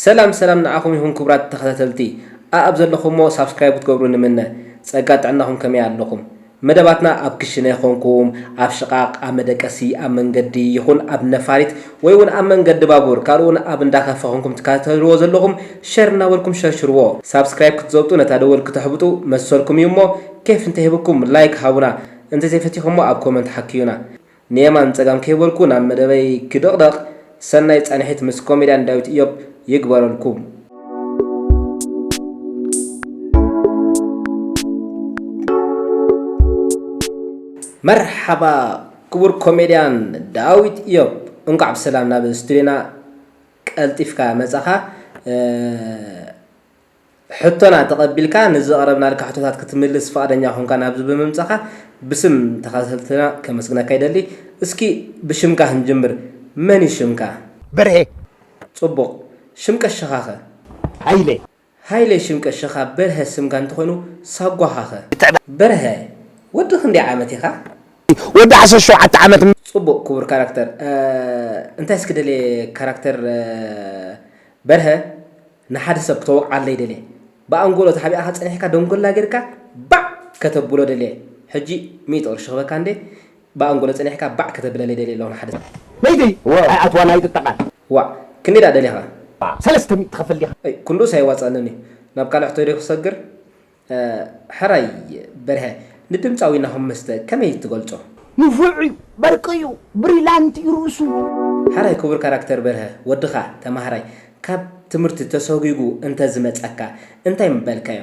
ሰላም ሰላም ንዓኹም ይኹን ክቡራት ተኸታተልቲ፣ ኣኣብ ዘለኹሞ ሳብስክራይብ ክትገብሩ ንምነ። ጸጋ ጥዕናኹም ከመይ ኣለኹም? መደባትና ኣብ ክሽነ ኮንኩም፣ ኣብ ሽቓቕ፣ ኣብ መደቀሲ፣ ኣብ መንገዲ ይኹን ኣብ ነፋሪት ወይ እውን ኣብ መንገዲ ባቡር፣ ካልእ እውን ኣብ እንዳ ካፈ ኮንኩም ትከታተልዎ ዘለኹም፣ ሸር እናበልኩም ሸርሽርዎ። ሳብስክራይብ ክትዘብጡ ነታ ደወል ክተሕብጡ መሰልኩም እዩ እሞ፣ ኬፍ እንተሂብኩም ላይክ ሃቡና፣ እንተዘይፈቲኹሞ ኣብ ኮመንት ሓክዩና። ንየማን ጸጋም ከይበልኩ ናብ መደበይ ክድቕደቕ፣ ሰናይ ጻንሒት ምስ ኮሜድያን ዳዊት ኢዮብ ይግበረልኩም። መርሓባ ክቡር ኮሜድያን ዳዊት ኢዮብ፣ እንቋዕ ብሰላም ናብ ስቱዲዮና ቀልጢፍካ መጻኻ። እ፣ ሕቶና ተቐቢልካ ንዘቕረብናልካ ሕቶታት ክትምልስ ፍቓደኛ ኾንካ ናብዚ ብምምጻኻ ብስም ተኸታተልትና ከመስግነካ ይደሊ። እስኪ ብሽምካ ክንጅምር። መን እዩ ሽምካ? በርሄ። ጽቡቕ። ሽም ቀሽኻኸ? ሃይለ። ሃይለ ሽም ቀሽኻ፣ በርሀ ስምካ እንተኾይኑ ሳጓኻኸ? ይትዕዳ። በርሀ፣ ወዲ ክንደይ ዓመት ኢኻ? ወዲ ዓሰርተ ሸውዓተ ዓመት። ጽቡቕ ክቡር ካራክተር። እ፣ እንታይ እስኪ ደልየ ካራክተር፣ እ፣ በርሀ ንሓደ ሰብ ክተወቕዓለይ ደልየ። ብኣንጎሎ ተሓቢእካ ጸኒሕካ ደንጎላ ጌርካ ባዕ ከተብሎ ደልየ። ሕጂ ሚእቲ ቅርሺ ክበካ እንዴ? ብኣንጎሎ ጸኒሕካ ባዕ ከተብለለይ ደልየ ኣለኹ ንሓደ ሰብ። መይተይ? ወ- ኣይኣትዋን ኣይጥጠቓን። ዋዕ፣ ክንደይ ደኣ ደሊኻ? ሰለስተ ሚእቲ ትኸፍል ዲኻ? ኣይ፣ ክንድኡስ ኣይዋጸኣንን እዩ። ናብ ካልእ ሕቶ ዶ ክሰግር? እ፣ ሕራይ በርሀ፣ ንድምጻዊ ናሆም መስተ ከመይ ትገልጾ? ንፉዕ እዩ፣ በርቂ እዩ፣ ብሪላንት እዩ ርእሱ። ሕራይ ክቡር ካራክተር በርሀ፣ ወድኻ ተማሃራይ ካብ ትምህርቲ ተሰጒጉ እንተ ዝመጸካ እንታይ ምበልካዮ?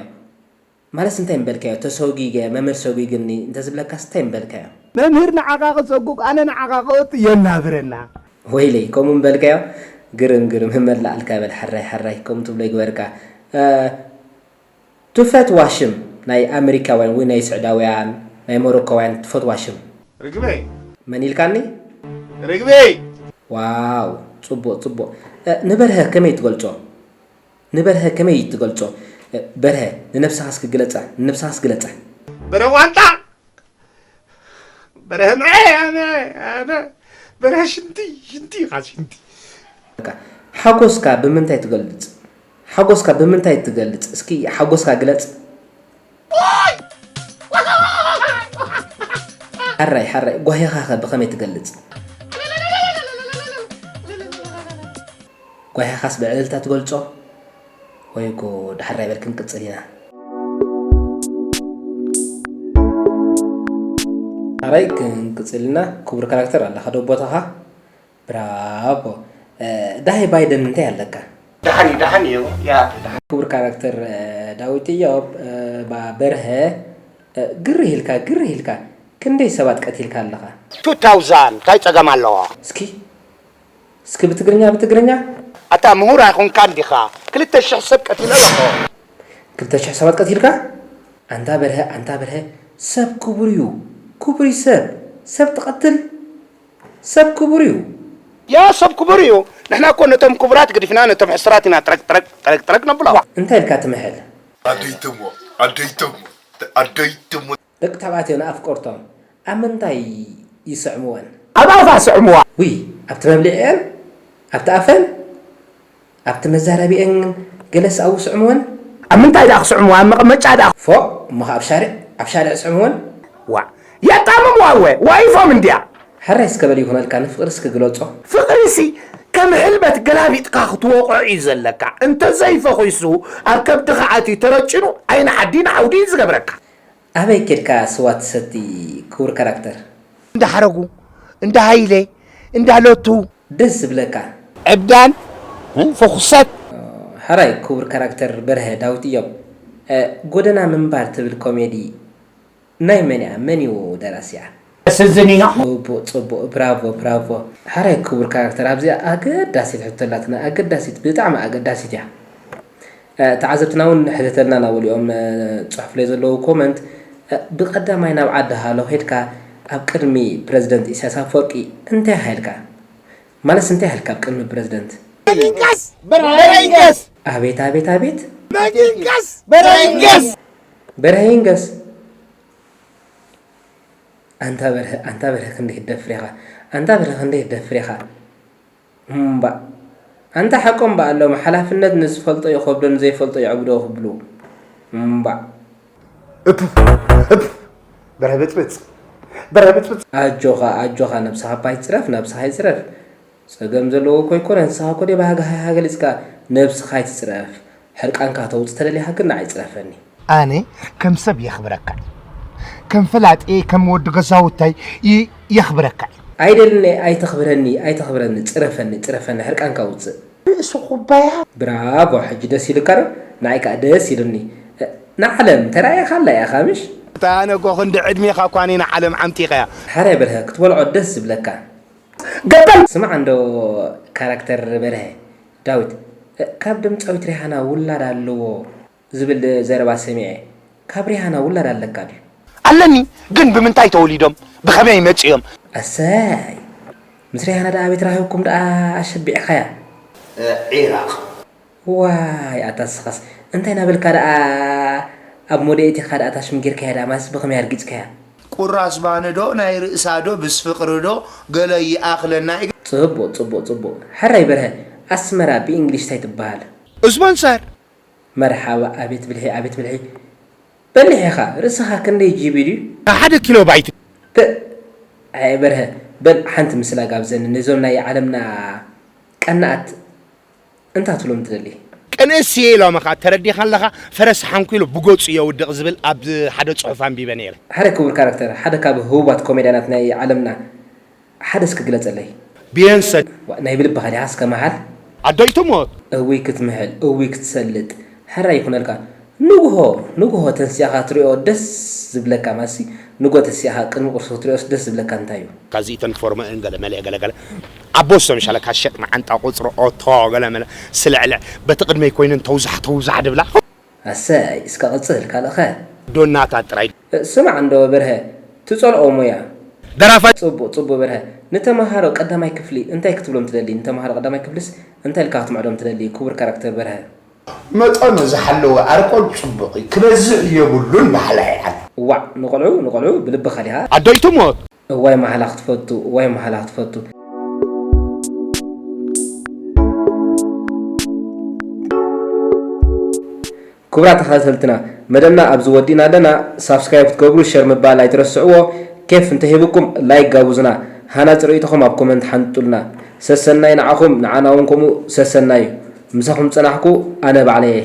ማለትስ እንታይ ምበልካዮ? ተሰጒገ፣ መምህር ሰጒግኒ እንተ ዝብለካስ እንታይ ምበልካዮ? መምህር ንዓኻ ክሰጉግ፣ ኣነ ንዓኻ ክእቱ የናብረና። ወይለይ፣ ከምኡ ምበልካዮ? ግርም፣ ግርም፣ ህመላኣልካ በል፣ ሕራይ፣ ሕራይ፣ ከምኡ ትብሎ ይግበርካ። እ፣ ትፈትዋ ሽም ናይ ኣመሪካውያን ወይ ናይ ስዑዳውያን፣ ናይ ሞሮኮውያን ትፈትዋ ሽም? ርግበይ። መን ኢልካኒ? ርግበይ። ዋው፣ ጽቡቕ፣ ጽቡቕ። እ፣ ንበርሀ ከመይ ትገልጾ? ንበርሀ ከመይ ትገልጾ? እ፣ በርሀ፣ ንነብስኻ እስኪ ግለጻ፣ ንነብስኻ እስኪ ግለጻ። በርሀ ዋንጣ፣ በርሀ ምዐ፣ ኣነ፣ ኣነ፣ በርሀ ሽንቲ፣ ሽንቲ ኢኻ፣ ሽንቲ። በቃ፣ ሓጎስካ ብምንታይ ትገልጽ? ሓጎስካ ብምንታይ ትገልጽ? እስኪ ሓጎስካ ግለጽ። ሓራይ፣ ሓራይ፣ ጓሂኻኸ ብኸመይ ትገልጽ? ጓሂኻስ ብዕልልታ ትገልጾ? ወይ ጉድ፣ ሓራይ በል ክንቅጽል ኢና። ሓራይ ክንቅጽል ኢና። ክቡር ካራክተር ኣለኻ ዶ ቦታኻ? ብራቮ። እ፣ ዳሃይ ባይደን እንታይ ኣለካ? ደሓን እዩ፣ ደሓን እዩ። ያ፣ ደሓን። ክቡር ካራክተር፣ እ፣ ዳዊት እዮብ፣ እ፣ ባ በርሀ፣ እ፣ ግርህ ኢልካ፣ ግርህ ኢልካ፣ ክንደይ ሰባት ቀቲልካ ኣለኻ? ቱ ታውዛንድ፣ እንታይ ጸገም ኣለዎ? እስኪ፣ እስኪ ብትግርኛ፣ ብትግርኛ። ኣታ ምሁር ኣይኮንካን ዲኻ? ክልተ ሽሕ ሰብ ቀቲለ ኣለኹ። ክልተ ሽሕ ሰባት ቀቲልካ? ኣንታ በርሀ፣ ኣንታ በርሀ፣ ሰብ ክቡር እዩ። ክቡር እዩ ሰብ። ሰብ ትቐትል? ሰብ ክቡር እዩ። ያ ሰብ ክቡር እዩ። ንሕና እኮ ነቶም ክቡራት ገዲፍና ነቶም ሕሱራት ኢና ጥረግ ጥረግ ጥረግ ጥረግ ነብሎም። እንታይ ኢልካ ትምሕል? ኣደይቶሞ፣ ኣደይቶሞ፣ ኣደይቶሞ። ደቂ ተባዕትዮ ንኣፍቀርቶም ኣብ ምንታይ ይስዕምወን? ኣብ ኣፋ ስዕምዋ። ውይ፣ ኣብቲ መብልዒአን? ኣብቲ ኣፈን? ኣብቲ መዛረቢአን ገለስ ኣብኡ ስዕምወን? ኣብ ምንታይ ደኣ ክስዕምዋ? ኣብ መቐመጫ ደኣ? ፎእ፣ እሞ ኸኣ ኣብ ሻርዕ፣ ኣብ ሻርዕ ስዕምወን? ዋእ፣ የጣምምዋ እወ፣ ዋኢፎም እንድያ። ሕራይ እስከ በል ይኹነልካ፣ ንፍቕሪ እስከ ግለጾ። ፍቕሪሲ ከም ሕልበት ገላቢጥካ ክትወቕዖ እዩ ዘለካ። እንተዘይፈኺሱ፣ ኣብ ከብድኻ ኣትዩ ተረጭኑ፣ ዓይኒ ዓዲ ንዓውዲ እዩ ዝገብረካ። ኣበይ ኬድካ ስዋ ትሰቲ ክቡር ካራክተር? እንዳ ሓረጉ፣ እንዳ ሃይለ፣ እንዳ ሎቱ። ደስ ዝብለካ። ዕብዳን፣ ፍኹሰት። ሕራይ ክቡር ካራክተር በርሀ ዳዊት እዮም። እ፣ ጎደና ምንባር ትብል ኮሜዲ ናይ መን እያ? መን እዩ ደራሲኣ? ስዝኒኖ። ጽቡቕ፣ ጽቡቕ፣ ብራቮ፣ ብራቮ። ሕራይ ክቡር ካራክተር ኣብዚኣ ኣገዳሲት ሕቶ ኣላትና፣ ኣገዳሲት፣ ብጣዕሚ ኣገዳሲት እያ። እ፣ ተዓዘብትና እውን ሕተተልና እናበሉ እዮም፣ እ፣ ጽሑፍለይ ዘለዉ ኮመንት። እ፣ ብቐዳማይ ናብ ዓዲ ሃሎ ኸይድካ ኣብ ቅድሚ ፕረዚደንት ኢሳያስ ኣፈወርቂ እንታይ ኢኻ ኢልካ? ማለትስ እንታይ ኢኻ ኢልካ ኣብ ቅድሚ ፕረዚደንት? መጊንቀስ! በርሀ ይንገስ! ኣቤት ኣቤት ኣቤት! መጊንቀስ! በርሀ ይንገስ! በርሀ ይንገስ! ኣንታ በርሀ ኣንታ በርሀ ክንደይ ትደፍር ኢኻ ኣንታ በርሀ ክንደይ ትደፍር ኢኻ እምባእ ኣንታ ሓቆም በኣሎም ሓላፍነት ንዝፈልጦ ይኸብዶ ንዘይፈልጦ የዕብዶ ክብሉ እምባእ እፕ እፕ በርሀ ብፅብፅ በርሀ ብፅብፅ ኣጆኻ ኣጆኻ ነብስኻ እባ ኣይትፅረፍ ነብስኻ ኣይፅረፍ ፀገም ዘለዎ እኮ ኣይኮነን ንስኻ እኮ ዲኻ ሃገሃሃ ገሊፅካ ነብስኻ ኣይትፅረፍ ሕርቃንካ ተውፅእ ተደሊኻ ግን ንዓይ ፅረፈኒ ኣነ ከም ሰብ የኽብረካ ከም ፈላጤ ከም ወዲ ገዛውታይ ይ- የኽብረካ ኣይደልን ኣይተኽብረኒ ኣይተኽብረኒ ፅረፈኒ ፅረፈኒ ሕርቃንካ ውፅእ ርእሲ ኩባያ ብራቮ ሕጂ ደስ ኢልካ ዶ ንዓይ ከዓ ደስ ኢሉኒ ንዓለም ተራእየኻላ ኢኻ ምሽ እታ ኣነ እኮ ክንዲ ዕድሜኻ እኳ እኔ ንዓለም ዓምጢቐያ ሓራይ በርሀ ክትበልዖ ደስ ዝብለካ ገበል ስማዕ እንዶ ካራክተር በርሀ ዳዊት ካብ ድምፃዊት ሪሃና ውላድ ኣለዎ ዝብል ዘረባ ሰሚዐ ካብ ሪሃና ውላድ ኣለካ ድዩ ኣለኒ ግን ብምንታይ ተወሊዶም ብኸመይ መፂኦም ኣሰይ ምስ ሪሃና ደኣ ቤት ራኺብኩም ደኣ ኣሸቢዕኻያ ዒራቕ ዋይ ኣታ ስኻስ እንታይ ናበልካ ደኣ ኣብ ሞዴኤቲኻ ደኣ ታሽም ጌርካያ ደኣ ማስ ብኸመይ ኣርጊጽካያ ቁራስ ባነዶ ናይ ርእሳዶ ብስ ፍቅርዶ ገለ ይኣኽለና እዩ ጽቡቅ ጽቡቅ ጽቡቅ ሕራይ በርሀ ኣስመራ ብእንግሊሽ ታይ ትበሃል ስፖንሰር መርሓባ ኣቤት ብልሒ ኣቤት ብልሒ በሊሕ ኢኻ ርእስኻ ክንደይ ጂቢ ድዩ ሓደ ኪሎ ባይት ፕእ ኣየ በርሀ በል ሓንቲ ምስላ ጋብዘኒ ነዞም ናይ ዓለምና ቀናኣት እንታ ትብሎም ትደሊ ቅንእስ እየ ኢሎም ኸዓ ተረዲኻ ኣለኻ ፈረስ ሓንኩሉ ብገፁ የውድቕ ዝብል ኣብ ሓደ ፅሑፍ ኣንቢበ ነይረ ሓደ ክቡር ካራክተር ሓደ ካብ ህቡባት ኮሜድያናት ናይ ዓለምና ሓደ እስኪ ግለፀለይ ብየንሰ ዋ፣ ናይ ብልብኻ ዲኻ እስከ መሓል ኣዶይትሞ እውይ ክትምሕል እውይ ክትሰልጥ ሕራይ ይኹነልካ ንግሆ ንግሆ ተንሲእኻ ትሪኦ ደስ ዝብለካ ማሲ ንጎ ተሲእኻ ቅድሚ ቁርሲ ክትሪኦስ ደስ ዝብለካ እንታይ እዩ ካዚእተን ፎርመእን ገለ መለ ገለገለ ኣቦ ዝተምሻለ ካሸጥ መዓንጣ ቁፅሪ ኦቶ ገለ መለ ስልዕልዕ በቲ ቅድመይ ኮይነን ተውዛሕ ተውዛሕ ድብላ ኣሰይ እስከ ቅፅል ካልእኸ ዶናታት ጥራይ ስማዕ እንዶ በርሀ ትፀልኦ ሞያ ደራፋይ ፅቡቅ ፅቡቅ በርሀ ንተምሃሮ ቀዳማይ ክፍሊ እንታይ ክትብሎም ትደሊ ንተምሃሮ ቀዳማይ ክፍልስ እንታይ ኢልካ ክትምዕዶም ትደሊ ክቡር ካራክተር በርሀ መጠኑ ዝሓለወ ኣርቆል ፅቡቕ እዩ ክበዝሕ የብሉን በሓላይ ዓለ ዋዕ ንቆልዑ ንቆልዑ ብልብኻ ዲኻ ኣዶይትሞ እዋይ ማህላ ክትፈቱ እዋይ ማህላ ክትፈቱ ክቡራት ተኸታተልትና መደብና ኣብዚ ወዲእና ኣለና ሳብስክራይብ ክትገብሩ ሸር ምባል ኣይትረስዕዎ ኬፍ እንተሂብኩም ላይክ ጋብዙና ሃናፂ ርእይቶኹም ኣብ ኮመንት ሓንጡልና ሰሰናይ ንዓኹም ንዓና እውን ከምኡ ሰሰናይ እዩ ምሳኹም ዝፀናሕኩ ኣነ ባዕለየ